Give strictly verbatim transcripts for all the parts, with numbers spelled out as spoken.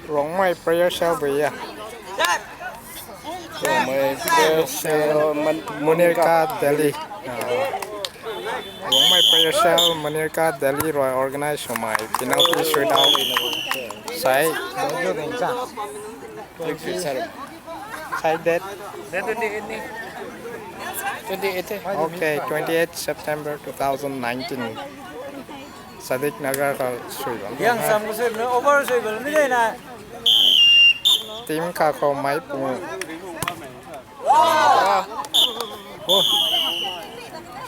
Rongmei prayer cell bui ya. Rongmei prayer cell, Mun-, Munirka Delhi. Ah. Rongmei prayer cell, Munirka Delhi rui organize swmei penalty shootout. Sai. Sai date. Date twenty-eight ni. Twenty-eight e. Okay, twenty-eight September two thousand nineteen. Sadiq Nagar khou sui bam. Yang sam ko sui bam, over sui bam ni na. Team kha khou mei pu. Oh.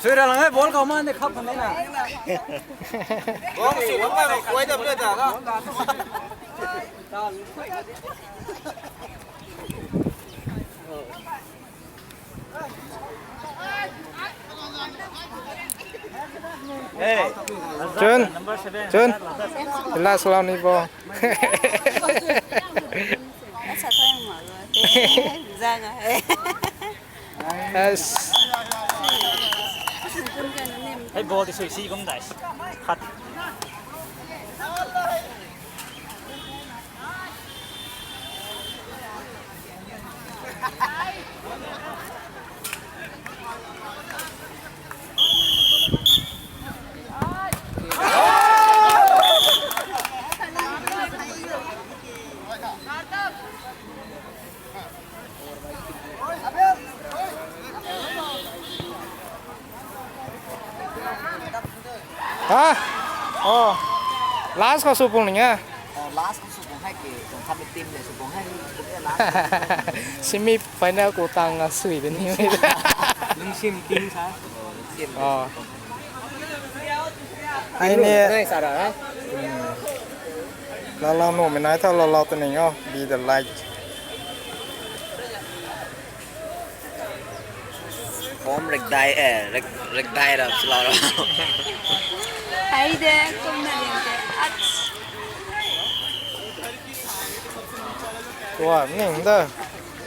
Sui ra lang e, ball khou man de khap ni na. Ball sui bam ma koi da ple da. Chun, Chun, last round ni bo. Yes. Hei ball ti sui si kum dai. Khat. Ha? Oh. Last khou sw pung ning e. Oh, last khou sw pung hai ke, tuang khat team le sw pung hai, sw pung hai last. Semi final khou tang a sui de ni. Lungsim team sa. Oh, lungsim. Oh. Ai ni. Nai sa ra, ha? Hmm. Lau lau nuhmei nai tha, lau lau ta ning o. Be the light. Form rikdai, eh, rik, rikdai ra, slow ra. Hai de, kum na rin de. Ach. Tua, ning da.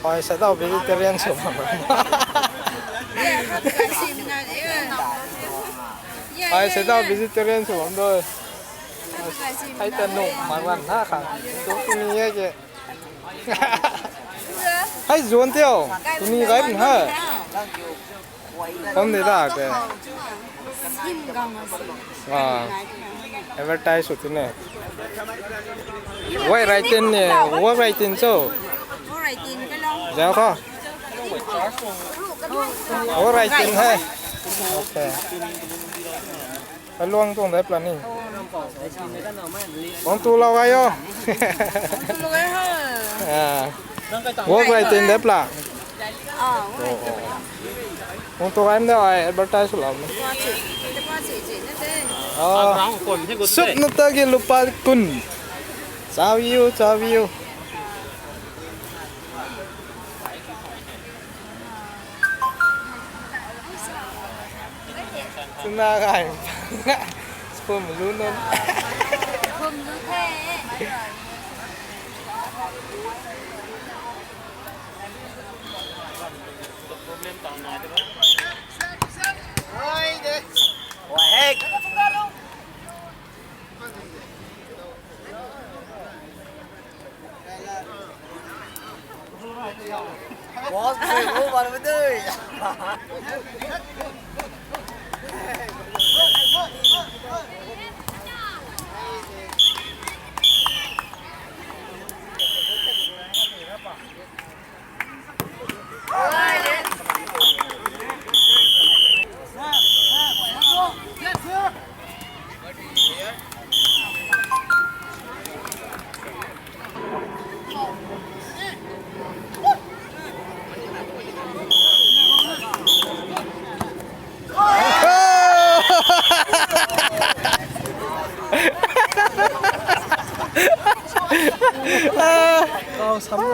Ai, sa dau vegetarian sw bam. Ai, sa dau vegetarian sw bam doi. Ai, ta nu, mak lan na khang. Tu, tu ni ye ke. Hai zuan teo, tuni gay bun ha. Hom de da ke. Ah, advertise sw tine. Wai rai tin ne, wai rai tin cho. Zao kho. Wai rai tin hai. Okay. Kaluang tuang dep la ni. Wang tu lau gay o. Tu lau gay ho. Ah. Work right in dep la. Ah, work right in. Wang tu gay mde ai advertise lau ni. Tua chi, tua chi chi na te. Ah. Sup na ta ki lupa kun. Chow you, chow you. Tuna kai. Spoon lu nun. Spoon lu the. Problem tau nai de. Oi de. Oi hek. Boss, boss, boss, boss. Kau sam na.